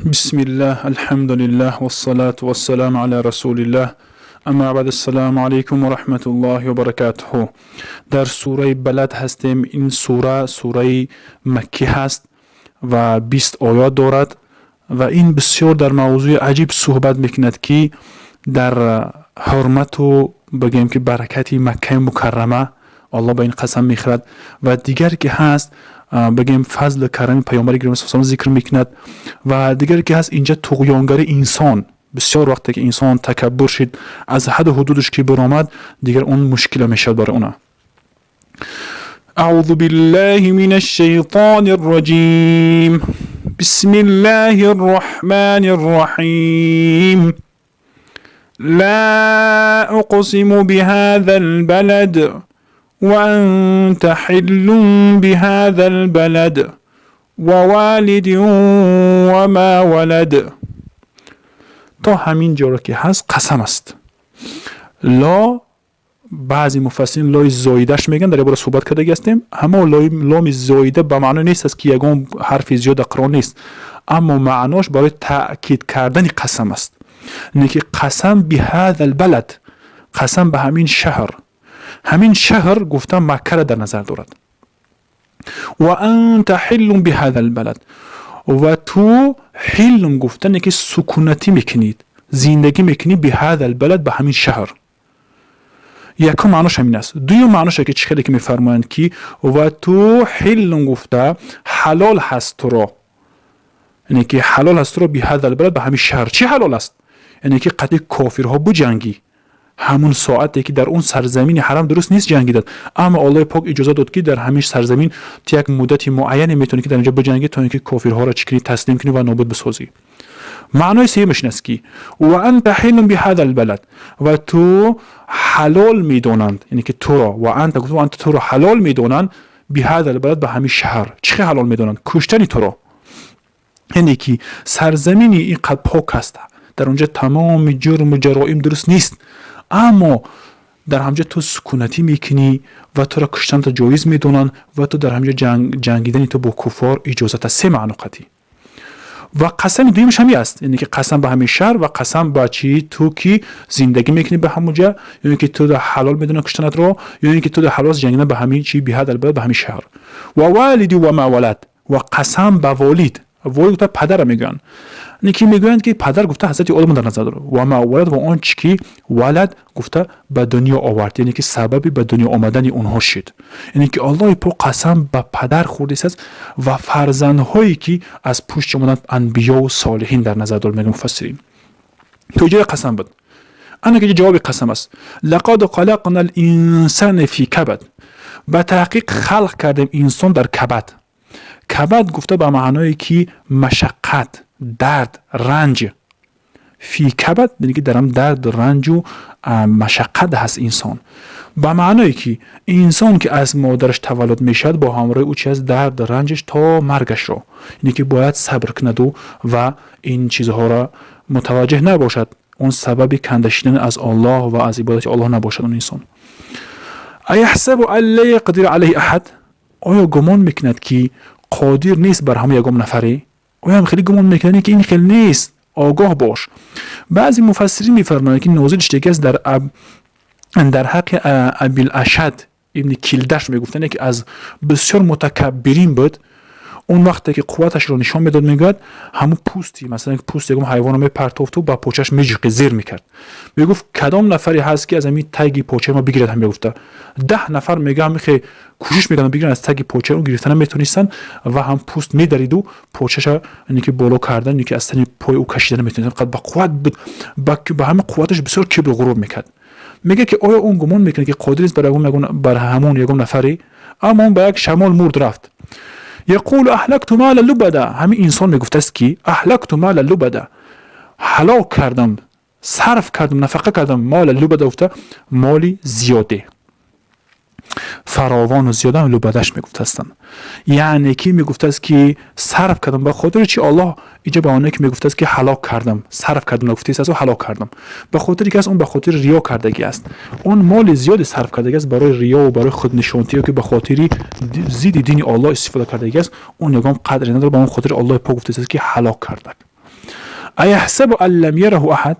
Бисмиллаҳ, алҳамдулиллаҳ, вассалату вассаламу ала расулиллаҳ. Амма баъд, ассалому алайкум ва раҳматуллоҳи ва баракатуҳу. Дар сураи Балад ҳастем. Ин сура сураи маккӣ ҳаст ва 20 оят дорад ва ин бисёр дар мавзӯи аҷиб суҳбат мекунад, ки дар ҳурмату, бигӯем, ки баракати Маккаи Мукаррама Аллоҳ ба ин қасам мехӯрад ва дигар ки ҳаст, бигӯем, фазлу карами паёмбари гиромӣ зикр мекунад ва дигар ки ҳаст, инҷа туғёнгари инсон. Бисёр вақте ки инсон такаббур шид, аз ҳаду ҳудудаш ки баромад, дигар он мушкила мешавад барои она. أعوذ بالله من الشيطان الرجيم. بسم الله الرحمن الرحيم. لا أقسم بهذا البلد وأنت حل بهذا البلد ووالد وما ولد. То ҳамин ҷоро ки ҳаст, қасам аст. Ло, баъзе муфассирин лои зоидаш мегӯянд, дар бора суҳбат кардаги ҳастем. Ҳамо ломи зоида ба маъно нест аст, ки ягон ҳарфи зиёд дар Қуръон нест, аммо маънош барои таъкид кардани қасам аст. Не ки қасам биҳаза лбалад, қасам ба ҳамин шаҳр. Ҳамин шаҳр гуфта, Маккара дар назар дорад. Ва анта ҳиллун биҳаза лбалад, ва ту ҳиллун гуфтане ки сукунатӣ мекунид, зиндагӣ мекунӣ, биҳаза лбалад, ба ҳамин шаҳр. Якум маънош ҳамин аст. Дуюм маъноше ки чӣ хеле ки мефармоянд, ки ва ту ҳиллун гуфта, ҳалол ҳаст туро, яъне ки ҳалол ҳаст туро, биҳаза лбалад, ба ҳамин шаҳр. Чӣ ҳалол аст? Яъне ки қатъи кофирҳо биҷангӣ. Ҳамун соате ки дар он сарзамини ҳарам дуруст нест ҷангидан, аммо Аллоҳи пок иҷоза дод, ки дар ҳамин сарзамин ту як муддати муайяне метавонӣ, ки дар инҷо биҷангӣ, то ин ки кофирҳоро чӣ кунӣ? Таслим кунӣ ва нобуд бисозӣ. Маънои сеюмаш ин аст, ки ва анта ҳиллун биҳаза лбалад, ва ту ҳалол медонанд, яъне ки туро, ва анта гуфт, ва анта, туро ҳалол медонанд, биҳаза лбалад, ба ҳамин шаҳр. Чӣ хел ҳалол медонанд? Куштани туро. Яъне ки сарзамини ин қад пок аст, дар онҷа тамоми ҷурму ҷароим дуруст нест, аммо дар ҳамҷа ту сукунатӣ мекунӣ ва туро куштанта ҷоиз медонанд ва ту дар ҳамҷа ҷангидани ту бо куффор иҷозат аст. Се маъно қатъӣ. Ва қасами дуюмаш ҳамин аст, яъне ки қасам ба ҳамин шаҳр ва қасам ба чӣ? Ту ки зиндагӣ мекунӣ ба ҳамонҷа, ё ин ки ту ҳалол медонад куштанатро, ё ин ки ту ҳалол аст ҷангидан ба ҳамин чи, биҳаза лбалад, ба ҳамин шаҳр. Ва валиди ва ма валад, ва қасам ба волид. Волид гуфта, падара мегӯянд, не ки мегӯянд, ки падар гуфта, ҳазрати Одам дар назар дорад. Ва ма валад, ва он чи ки валад гуфта, ба дунё овард, яъне ки сабаби ба дунё омадани онҳо шуд. Яъне ки Аллоҳи пок қасам ба падар хӯрдааст ва фарзандҳое ки аз пушти омаданд, анбиёву солиҳин дар назар дорад, мегӯянд муфассирин. То иҷои қасам буд. Ана ки ҷавоби қасам аст. Лақад халақна линсана фи кабад, ба таҳқиқ халқ кардем инсон дар кабад. Кабад гуфта, ба маъное ки машаққат, дард, ранҷ. Фи кабад, яъне ки дар ҳам дард, ранҷу машаққат ҳаст инсон. Ба маъное ки инсон ки аз модараш таваллуд мешавад, бо ҳамроҳи ӯ чи аст? Дард, ранҷаш то маргашро. Яъне ки бояд сабр кунаду ва ин чизҳоро мутаваҷҷеҳ набошад, он сабаби канда шидан аз Оллоҳ ва аз ибодати Оллоҳ набошад он инсон. Аяҳсабу ан ла яқдира алайҳи аҳад, оё гумон мекунад, ки қодир нест бар ҳама ягон нафаре? Оё хеле гумон мекунад, ки ин хел нест? Огоҳ бош. Баъзе муфассирин мефармоянд, ки нозил шудагӣ аст дар ҳаққи Абил Ашад ибни Килдаш. Мегуфтанд, ки аз бисёр мутакаббирин буд. Он вақте ки қувваташро нишон медод, мегӯяд, ҳамун пӯсти, масалан, пӯсти ягон ҳайвонро мепартофту ба почааш меҷиқи, зер мекард. Мегуфт: «Кадом нафаре ҳаст, ки аз ҳамин таги почаи ма бигирад?» Ҳам мегуфта, 10 нафар, мега, ҳамихе кӯшиш мекарданд бигиранд аз таги почаи ӯ, гирифта наметонистанд ва ҳам пӯст медариду почаша, яъне ки боло кардан, ки аз тани пои ӯ кашида наметонистанд. Қад ба қувват буд, ба ҳамин қувваташ бисёр кибру ғурур мекард. Мегӯяд, ки оё он гумон мекунад, ки қодир нест бар ҳамон ягон нафаре? Аммо он ба як шамол мурд, рафт. Яқулу аҳлакту мала лубада, ҳамин инсон мегуфтааст, ки аҳлакту мала лубада, ҳалок кардам, сарф кардам, нафақа кардам. Мола лубада гуфта, моли зиёде, фаровону зиёдам лубадаш мегуфтастанд. Яъне ки мегуфтааст, ки сарф кардам. Ба хотири чи Аллоҳ иҷа ба оне ки мегуфтааст, ки ҳалок кардам, сарф кардам нагуфтааст, ҳалок кардам? Ба хотири ки аст, он ба хотири риё кардагӣ аст. Он моли зиёде сарф кардагӣ аст барои риёву барои худнишонтӣ, ё ки ба хотири зидди дини Оллоҳ истифода кардагӣ аст. Он ягон қадре надорад. Ба он хотири Аллоҳи пок гуфтааст, ки ҳалок кардак. Аяҳсабу ан лам яраҳу аҳад,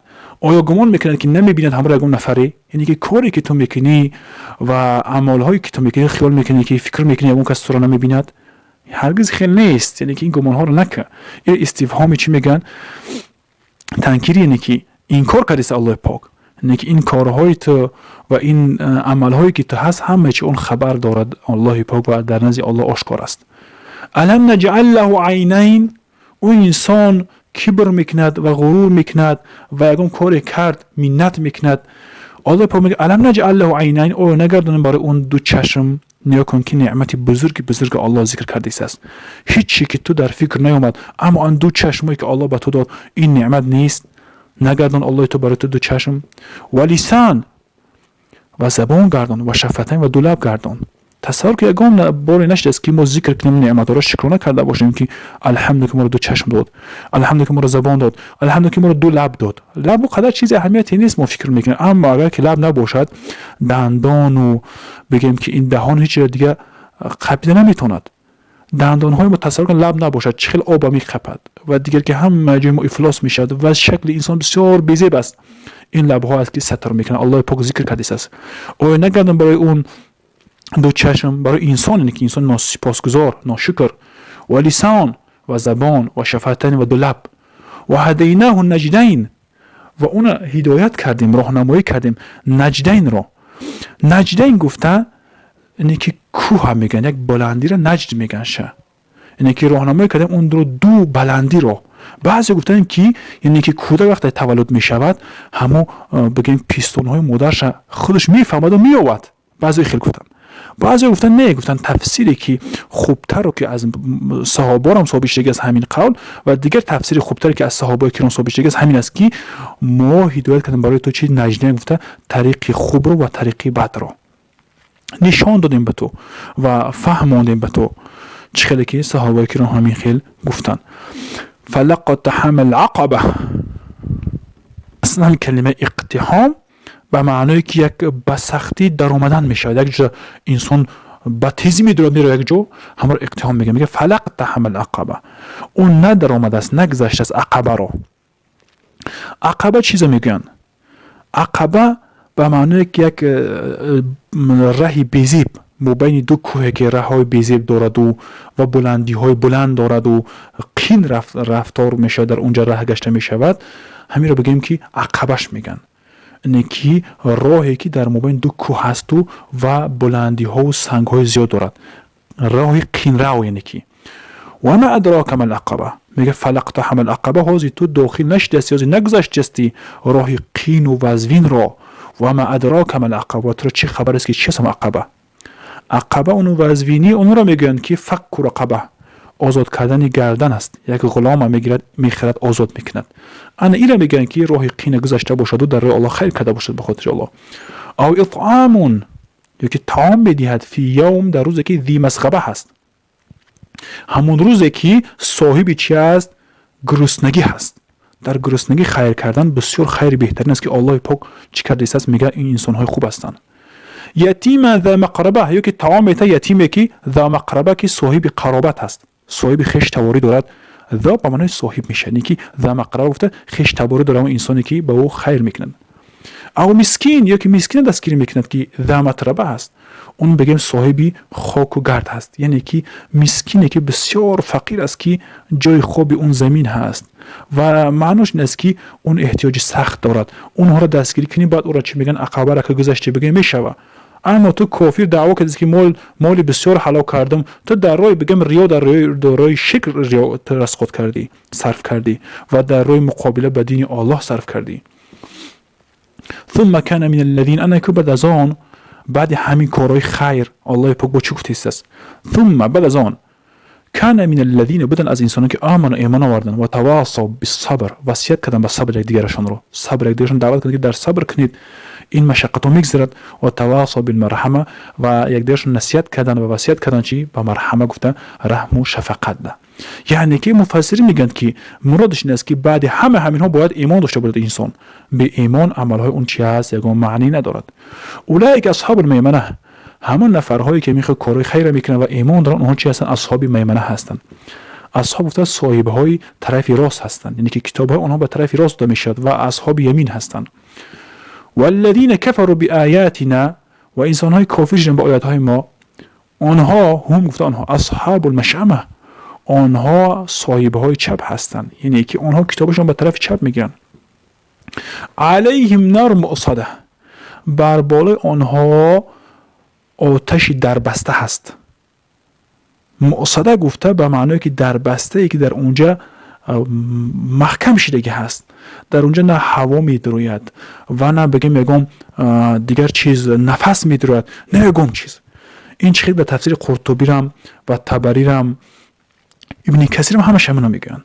оё гумон мекунад, ки намебинад ҳамроҳ ягон нафаре? Яъне ки коре, ки ту мекунӣ, ва амалҳое, ки ту мекунӣ, хиёл мекунӣ, ки фикр мекунӣ, ягон кас туро намебинад? Ҳаргиз хел нест. Яъне ки ин гумонҳоро накун. Ин истифҳоми чӣ мегӯянд? Танкирӣ, яъне ки инкор кардааст Аллоҳи Пок. Яъне ки ин корҳои ту ва ин амалҳое, ки ту ҳаст, ҳама чи он хабар дорад Аллоҳи Пок ва дар назди Аллоҳ ошкор аст. Алам наҷъал лаҳу айнайн. Ӯ инсон кибр мекунад ва ғурур мекунад ва ягон коре кард, миннат мекунад. Аллоҳи Пок мегӯяд: алам наҷъал лаҳу айнайн, оё нагардонем барои он ду чашм? Нигоҳ кун, ки неъмати бузурги бузурги Аллоҳ зикр кардааст. Ҳеҷ ки ту дар фикр наёмад, аммо он ду чашмое, ки Аллоҳ ба ту дод, ин неъмат нест? Нагардон Аллоҳи ту барои ту ду чашм, ва лисан, ва забон гардон, ва шафатайн, ва ду лаб гардон? Тасаввур ки ягон боре нашудааст, ки мо зикр кунем, неъматҳоро шукрона карда бошем, ки алҳамду, ки моро ду чашм дод, алҳамду, ки моро забон дод, алҳамду, ки моро ду лаб дод. Лаб қадар чизи аҳамияте нест, мо фикр мекунем, аммо агар ки лаб набошад, дандону бигем, ки ин даҳон ҳеҷ дига қапида наметавонад. Дандонҳои мо, тасаввур кун, лаб набошад, чӣ хел оба меқапад ва дигар ки ҳама ҷои мо ифлос мешавад ва шакли инсон бисёр безеб аст. Ин лабҳо аст, ки сатр мекунад. Аллоҳи Пок зикр кардааст: оё нагардон барои он ду чашм, барои инсон, яъне ки инсон носипосгузор, ношукр, ва лисон, ва забон, ва шафатайн, ва ду лаб, ва ҳадайнаҳу наҷдайн, ва уна ҳидоят кардем, роҳнамоӣ кардем наҷдайнро. Наҷдайн гуфта, яъне ки кӯҳа мегӯянд, як баландиро наҷд мегӯянд ша. Яъне ки роҳнамоӣ кардем онро ду баландиро. Баъзе гуфтанд, ки яъне ки кӯдак вақте таваллуд мешавад, ҳамо бигӯем, пистонҳои модарша худаш мефаҳмаду меёвад. Баъзе хел гуфтанд, баъзе гуфтанд не. Гуфтанд, тафсире, ки хубтаро, ки аз саҳоборам собит шудагӣ аз ҳамин қавл, ва дигар тафсири хубтаре, ки аз саҳобаи киром собит шудагӣ аст, ҳамин аст, ки мо ҳидоят кардем барои ту чи? Наҷдайн гуфта, тариқи хубро ва тариқи бадро нишон додем ба ту ва фаҳмондем ба ту. Чӣ хеле ки саҳобаи киром ҳамин хел гуфтанд. Фалақтаҳама алақаба. Аслан калимаи иқтиҳом ба маъное, ки як ба сахтӣ даромадан мешавад, як ҷо инсон ба тезӣ медурад, меро як ҷо, ҳамаро иқтиҳом мегӯяд. Мега: фалақтаҳама алақаба, ӯ надаромадааст, нагузаштааст ақабаро. Ақаба чизо мегӯянд? Ақаба ба маъное, ки як раҳи безеб мобайни ду кӯҳе, ки раҳҳои безеб дораду ва буландиҳои баланд дораду қин рафтор мешавад, дар он ҷа раҳ гашта мешавад, ҳаминро бигӯем, ки ақабаш мегӯянд. Ине ки роҳе, ки дар мобайни ду кӯҳ ҳасту ва буландиҳову сангҳои зиёд дорад, роҳи қинрав. Яъне ки вама адрока мал ақаба. Мега: фалақтаҳама ақаба, ҳозир ту дохил нашидасти, ҳозир нагузаштасти роҳи қину вазвинро. Вама адрока мал ақаба, туро чӣ хабар аст, ки чи астам ақаба? Ақаба уну вазвинӣ онро мегӯянд, ки факку рақаба, озод кардани гардан аст. Як ғулома мегирад, мехарад, озод мекунад. Ана ира мегӯянд, ки роҳи қина гузашта бошаду дар роҳи Аллоҳ хайр карда бошад, ба хотири Аллоҳ. Ав итъамун, ё ки таом медиҳад, фи явм, дар рӯзе, ки зи масғаба ҳаст, ҳамон рӯзе, ки соҳиби чи аст? Гуруснагӣ ҳаст. Дар гуруснагӣ хайр кардан бисёр хайри беҳтарин аст, ки Аллоҳи Пок чӣ кардааст? Мегӯяд, ин инсонҳои хуб ҳастанд. Ятима за мақраба, ё ки таом метаҳад ятиме, ки за мақраба, ки соҳиби қаробат ҳаст, соҳиби хештаворӣ дорад. За ба маънои соҳиб мешавад, не ки за мақраба гуфта, хештаворӣ дорад он инсоне, ки ба ӯ хайр мекунад. Ав мискин, ё ки мискина дастгирӣ мекунад, ки за матраба ҳаст, он бигем, соҳиби хоку гард ҳаст, яъне ки мискине, ки бисёр фақир аст, ки ҷои хоби он замин ҳаст, ва маънош ин аст, ки он эҳтиёҷи сахт дорад. Онҳоро дастгирӣ кунӣ, баъд ӯро чӣ мегӯянд, ақабаро ки гузашти, бигӯем, мешава. Аммо ту кофир даъво кардӣ, ки моли бисёр ҳалок кардам. Ту дар роҳи, бигем, риё, дар роҳи ширк расход кардӣ, сарф кардӣ ва дар роҳи муқобила ба дини Оллоҳ сарф кардӣ. ثم كان من الذين, ана ку баъд аз он, баъди ҳамин корҳои хайр, Аллоҳи Пок бо чӣ гуфтааст? ثم, баъд аз он, كان من الذين, буданд аз инсоне, ки آمنوا, имон оварданд, ва тавасав бисабр, васият карданд ба сабр якдигарашонро, сабр, якдигарашон даъват карданд, ки дар сабр кунед, ин машаққатҳо мегзарад. Ва тавасав билмарҳама, ва якдигарашон насиҳат карданд ва васият карданд чи? Ба марҳама гуфта, раҳму шафақат. Да, яъне ки муфассирин мегӯянд, ки муродаш ин аст, ки баъди ҳама ҳаминҳо бояд имон дошта бошад инсон. Беимон амалҳои он чи ҳаст? Ягон маънӣ надорад. أولئك أصحاب الميمنة, ҳамон нафарҳое, ки мехоҳ корҳои хайра мекунанд ва имон доранд, онҳо чи ҳастанд? Асҳоби маймана ҳастанд. Асҳоб гуфта, соҳибҳои тарафи рост ҳастанд, яъне ки китобҳои онҳо ба тарафи рост дода мешавад ва асҳоби ямин ҳастанд. والذین كفروا بآیاتنا, ва инсонҳои кофир шуданд ба оятҳои мо, онҳо, هم гуфта онҳо, أصحاب المشأمة, онҳо соҳибҳои чап ҳастанд, яъне ки онҳо китобашон ба тарафи чап мегиранд. عليهم نار مؤصدة, бар болои онҳо оташи дарбаста ҳаст. مؤصدة гуфта ба маъное ки дарбастае, ки дар онҷа маҳкам шидагӣ ҳаст, дар онҷа на ҳаво медирояд ва на, бигем, ягон дигар чиз, нафас медирояд, на ягон чиз. Ин чи хел дар тафсири Қуртубирам ва Табарирам, Ибни Касирам ҳамаш ҳамино мегӯянд.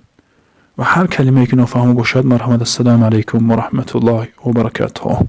Ва ҳар калимае ки нофаҳмо бошад, марҳамат. Ассалому алайкум ва раҳматуллоҳи ва баракатуҳ.